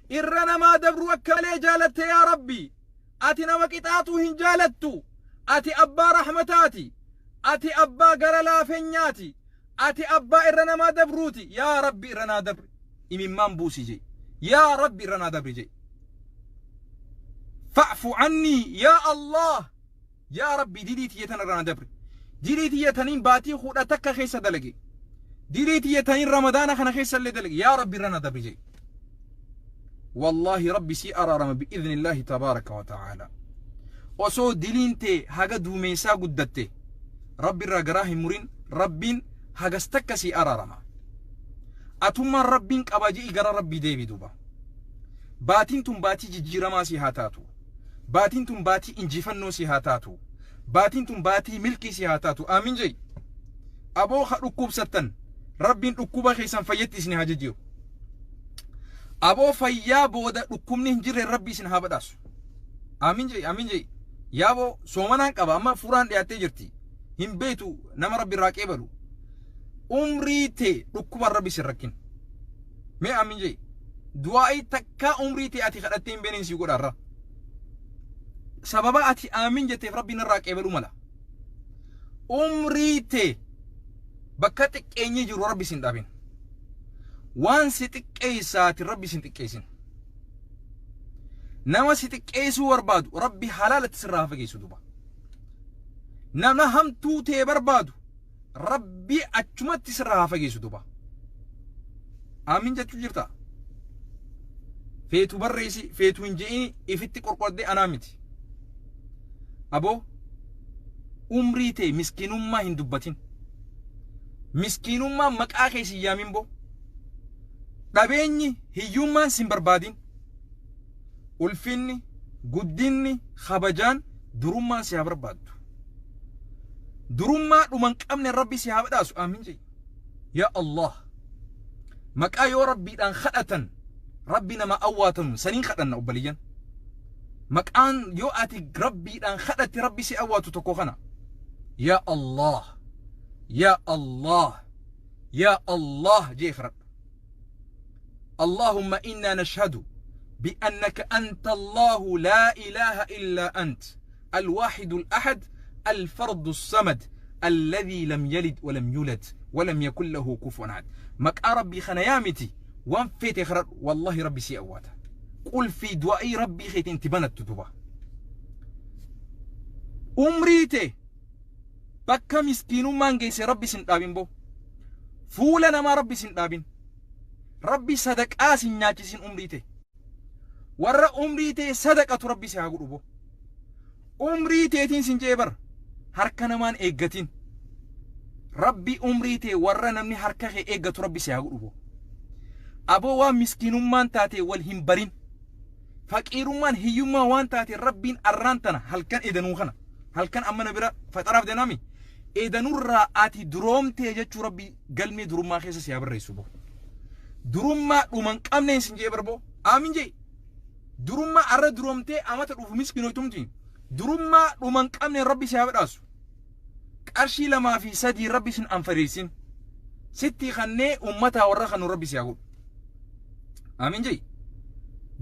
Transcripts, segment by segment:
Irra namaa dabruu akka malee jaalatte yaa Rabbi. Ati nama qixaaxuu hin jaalattu. Ati abbaa rahmataati. Ati abbaa gara laafenyaati. Ati abbaa irra namaa dabruuti. Yaa Rabbi irra naa dabri. Imimmaan buusi jee. Yaa Rabbi irra naa dabri jee. Fa'fu annii yaa Allah. Yaa Rabbi dilii tiyya tana irraa na dabri. Dilii tiyya taniin baatii 11 keessa dalage. Dilii tiyya taniin Ramadaana kana keessa illee dalage. Yaa Rabbi irra na dabri jedhe. Wallaahi Rabbi sii araarama bi'idhnillaahi tabaaraka wa ta'aala. Osoo diliin tee haga duumeysaa guddatte Rabbi irraa garaa hin murin Rabbiin hagas takka sii araarama. Atummaan Rabbiin qaba je'i gara Rabbii deebi duuba. Baatiin tun baatii jijjiiramaa sii haa taatu. Baatiin tun baatii injifannoo si haa taatu. Baatiin tun baatii milkii si haa taatu. Aamin je'i. Aboo ka dhukkubsattan Rabbiin dhukkuba keessan fayyatti isin haa jijjiiru. Aboo fayyaa booda dhukkubni hin jirre Rabbi isin haa badhaasu. Aamin je'i, aamin je'i. Yaaboo soomanaan qaba amma furaan dhiyaattee jirti. Hin beektu nama Rabbi irraa qeebalu. Umrii tee dhukkubaan Rabbi isin rakkin. Mee aamin je'i. Du'aa'ii takkaa umrii tee ati kadhattee hin beekneen sii godha irra. Sababa ati aamin jetteef Rabbiin irraa qeebaluu mala. Umrii tee bakka xiqqeenyi jiru Rabbi sin dhabin. Waan si xiqqeessaati Rabbi sin xiqqeessin. Nama si xiqqeessuu barbaadu Rabbi halaalatti sirraa haa fageessu duba. Nama hamtuu tee barbaadu Rabbi achumatti sirraa haa fageessu duba. Aamin jechuu jirta. Feetu barreessi feetu hin je'ini ifitti qorqordee anaa miti. Aboo umrii tee miskiinummaa hin dubbatin. Miskiinummaa maqaa kee sin yaamin boo. Dhabeenyi hiyyummaan sin barbaadin. Ulfinni, guddinni, kabajaan durummaan si haa barbaaddu. Durummaa dhuma hin qabne Rabbi si haa badhaasu. Aamin jedhi. Yaa Allah. Maqaa yoo Rabbiidhaan kadhatan Rabbi nama awwaatanu saniin kadhanna obboliyyan. Maqaan yoo ati Rabbiidhaan kadhatte Rabbi si awwaatu tokko kana. Yaa Allah. Yaa Allah. Yaa Allah jee kadhadhu. اللهم إنا نشهد بأنك أنت الله لا إله إلا أنت الواحد الأحد الفرد الصمد الذي لم يلد ولم يولد ولم يكن له كفوا أحد. مكا ربي خنيامتي وان فيتي خرر والله ربي سي أواتا قل في دعائي ربي خيت انت بنت تدوبا umrii bakka miskiinummaan geesse rabbi sin dhaabin boo fuula namaa rabbi sin dhaabin Rabbi sadaqaa sin nyaachisin umrii tee. Warra umrii tee sadaqatu rabbi si haa godhu boo. Umrii teetiin sin je'e bar harka namaan eeggatin. Rabbi umrii tee warra namni harka kee eeggatu rabbi si haa godhu boo. Aboo waan miskiinummaan taate wal hin barin. Faqiirummaan hiyyummaa waan taate rabbiin arraan tana halkan edanuu kana halkan amma na bira faxaraaf denaami edanurraa ati duroomtee jechuu rabbi galmee durummaa keessa si haa barreessu boo. Durummaa dhuma hin qabneen sin jee barboo. Aamin jee. Durummaa arra duroomtee amata dhufu miskiinoytumti. Durummaa dhuma hin qabneen rabbi si haa badhaasu. Qarshii 2 fi 3 rabbi sin anfariirsin. Sitti kannee ummataa warra kanu rabbi si haa godhu. Aamin jee.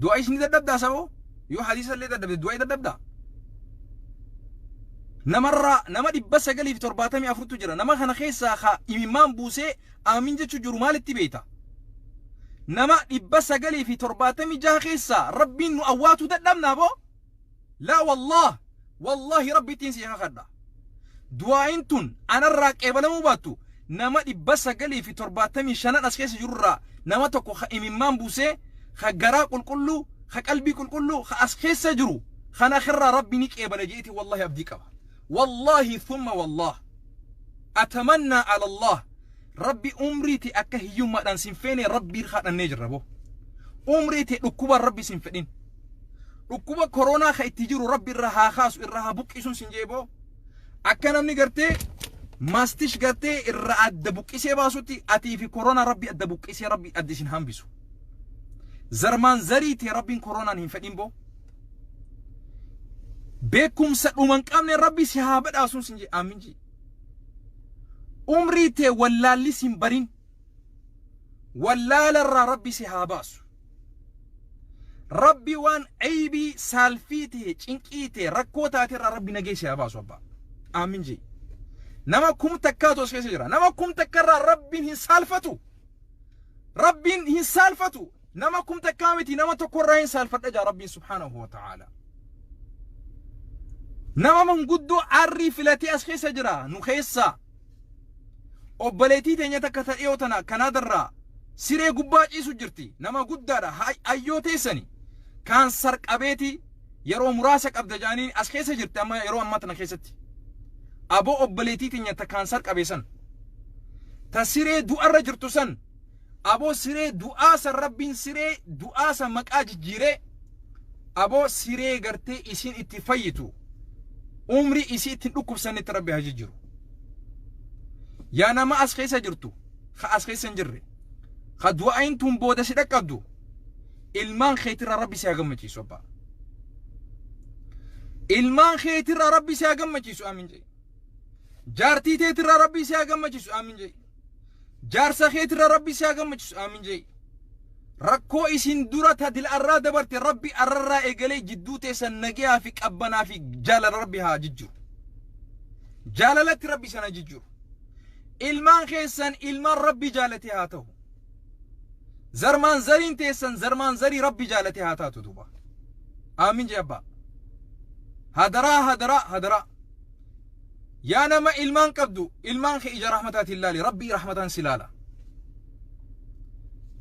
Du'aa isin dadhabdaa saboo? Yoo hadiisa illee dadhabde du'aa dadhabdaa? Namarraa nama 974tu jira. Nama kana keessaa ka imimmaan buusee aamin jechuu jiru maalitti beekta? Nama 976 keessaa rabbiin nu awwaatuu dadhabnaa boo? Laa wallaah wallaahi rabbiittiin sii kakadha. Du'aa'iin tun anarraa qeebalamuu baattu nama 975 as keessa jirurraa nama tokko ka imimmaan buusee ka garaa qulqulluu ka qalbii qulqulluu ka as keessa jiru kana irraa rabbi ni qeebala je'eeti wallahi abdii qaba. Wallahi thumma wallah. Atamannaa ala Allah. Rabbi umrii tee akka hiyyummaadhaan sin feene rabbii kadhannee jirra boo. Umrii tee dhukkubaan rabbi sin fedhin. Dhukkuba koronaa ka itti jiru rabbi irra haa kaasu irra haa buqqisuun sin jee boo. Akka namni gartee maastish gartee irra adda buqqisee baasutti atii fi koronaa rabbi adda buqqisee rabbi adda isin hambisu. Zarmaan zarii tee rabbiin koronaan hin fedhin boo. Beekumsa dhuma hin qabne rabbi si haa badhaasuun sin jee aamin jee. Umrii tee wallaalli sin barin. Wallaala irraa rabbi si haa baasu. Rabbi waan aybii saalfii ta'e, cinqii ta'e, rakkoo taate irraa Rabbi nagee si haa baasu abbaa. Aamin jee. Nama 1000tu as keessa jira. Nama 1000 irraa Rabbiin hin saalfatu. Rabbiin hin saalfatu. Nama 1000 miti, nama tokko irraa hin saalfadha jaa Rabbiin subhaanahu wa ta'ala. Nama manguddoo arrii filatee as keessa jira nu keessaa. Obboleettii teenya takka ta dhiyoo tana Kanaadarraa siree gubbaa ciisu jirti. Nama guddaadha. Ayyoo teessani. Kaansar qabeeti yeroo muraasa qabda jaaniin as keessa jirti amma yeroo ammaa tana keessatti. Aboo, obboleettii teenya ta kaansar qabee san. Ta siree du'arra jirtu san. Aboo, siree du'aa san Rabbiin siree du'aa san maqaa jijjiiree, aboo, siree gartee isiin itti fayyitu, umrii isii ittiin dhukkubsanitti Rabbi haa jijjiiru. Yaa nama as keessa jirtu, ka as keessa hin jirre, ka du'aayin tun booda si dhaqqabdu, ilmaan keetirraa Rabbi si haa gammachiisu abbaa. Ilmaan keetirraa Rabbi si haa gammachiisu, aamin jedhi. Jaartii teetirraa Rabbi si haa gammachiisu, aamin jedhi. Jaarsa keetirraa Rabbi si haa gammachiisu, aamin jedhi. Rakkoo isin dura ta dil'arraa dabarte Rabbi arrarraa eegalee jidduu teessan nagayaa fi qabbanaa fi jaalala Rabbi haa jijjiiru. Jaalalatti Rabbi sana jijjiiru. Ilmaan keessan ilmaan Rabbi jaalate haa ta'u. Zarmaan zariin teessan zarmaan zarii Rabbi jaalate haa taatu duuba. Aamin jee abbaa. Hadaraa, hadaraa, hadaraa. Yaa nama ilmaan qabdu, ilmaan kee ija rahmataatiin laali, Rabbii rahmataan si laala.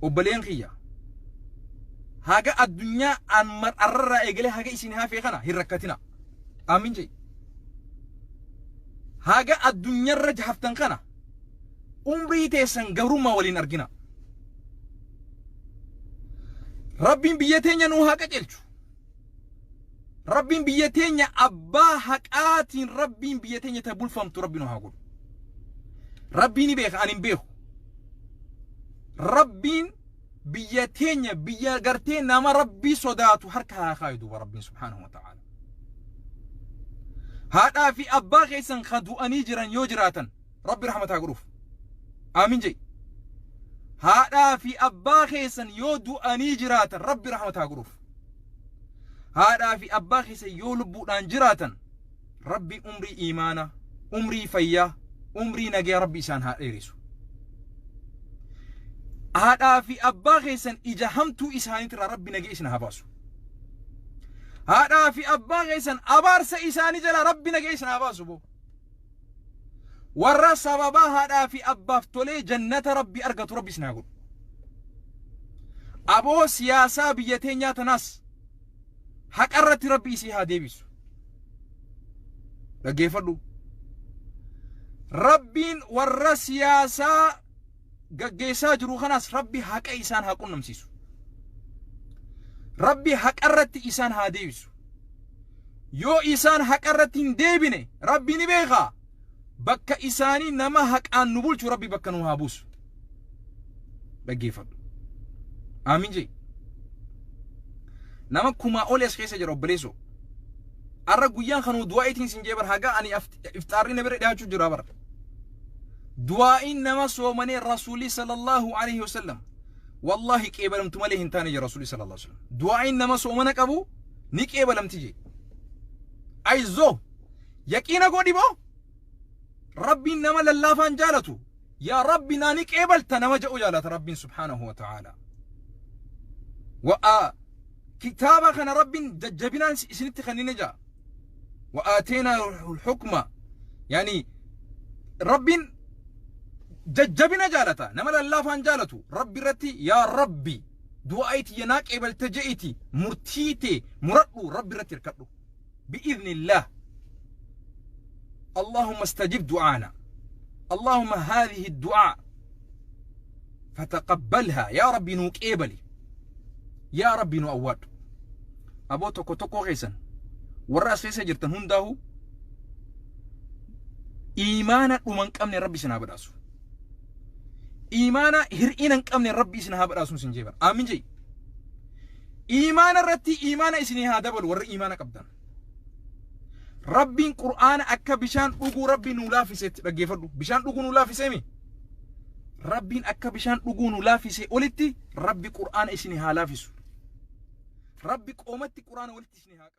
Obboleen kiyya, haga addunyaa an arrarraa eegalee haga isin hafee kana hin rakkatina. Aamin jee. Haga addunyaarra haftan kana umrii teessan gabrummaa waliin argina. Rabbiin biyya teenya nuu haa qajeelchu. Rabbiin biyya teenya abbaa haqaatiin Rabbiin biyya teenya ta bulfamtu Rabbi nu haa godhu. Rabbiin ni beeka, ani hin beeku. Rabbiin biyya teenya biyya gartee nama Rabbii sodaatu harka haa kaayu duuba Rabbiin subhaanahu wa ta'ala. Haadhaa fi abbaa keessan ka du'anii jiran yoo jiraatan Rabbi rahmata haa godhuuf. Aamin jedhi. Haadhaa fi abbaa keessan yoo du'anii jiraatan Rabbi rahmata haa godhuuf. Haadhaa fi abbaa keessan yoo lubbuudhaan jiraatan Rabbi umrii iimaanaa, umrii fayyaa, umrii nagayaa Rabbi isaan haa dheerisu. Haadhaa fi abbaa keessan ija hamtuu isaaniitirraa Rabbi nagaya isin haa baasu. Haadhaa fi abbaa keessan abaarsa isaanii jalaa Rabbi nagaya isin haa baasu boo. Warra sababaa haadhaa fi abbaaf tolee jannata Rabbi argatu Rabbi isin haa godhu. Aboo, siyaasaa biyya teenyaa tanaas haqa irratti Rabbi isii haa deebisu. Dhaggeeffadhu. Rabbiin warra siyaasaa gaggeessaa jiru kanaas Rabbi haqa isaan haa qunnamsiisu. Rabbi haqa irratti isaan haa deebisu. Yoo isaan haqa irratti hin deebine Rabbi ni beeka. Bakka isaanii nama haqaan nu bulchu Rabbi bakka nu haa buusu. Dhaggeeffadhu. Aamin jee. Nama kumaa oli as keessa jira obboleessoo. Arra guyyaan kanuu du'aa'iitiin sin jee bar, haga ani ifxaarri na bira dhiyaachuu jira bar. Du'aa'iin nama soomanee Rasuulii sallallahu alaihi wasallam wallahi qeebalamtu malee hin taane jira Rasuulii sallallahu alaihi wasallam. Du'aa'iin nama soomana qabu ni qeebalamti jee. Ayzoo, yaqiina godhi boo, Rabbiin nama lallaafaan jaalatu, yaa Rabbi naa ni qeebalta nama jedhu jaalata Rabbiin subhaanahu wa ta'ala. Wa'a kitaaba kana Rabbiin jajjabinaan isinitti kennine jaa. Wa'aateenaa hukma, yaani Rabbiin jajjabina jaalata, nama lallaafaan jaalatu. Rabbi irratti yaa Rabbi du'aa tiyya naa qeebalte je'iti murtii tee muradhu, Rabbi irratti hirkadhu. Bi'idhnillah. اللهم استجب دعانا، اللهم هذه الدعاء فتقبلها يا ربي، نو qeebali yaa Rabbi, nu awwaadhu. Aboo, tokko tokkoo keessan warra as keessa jirtan hundaahu iimaana dhuma hin qabne Rabbi isin haa badhaasu. Iimaana hir'ina hin qabne Rabbi isin haa badhaasu isin jeeban. Aamin jee. Iimaana irratti iimaana isinii haa dabalu warri iimaana qabdan. Rabbiin Qur'aana akka bishaan dhuguu Rabbi nuu laafisetti dhaggeeffadhu. Bishaan dhuguu nuu laafisee mi? Rabbiin akka bishaan dhuguu nuu laafisee olitti Rabbi Qur'aana isinii haa laafisu. Rabbi qoomatti Quraana walitti isin haa qabu.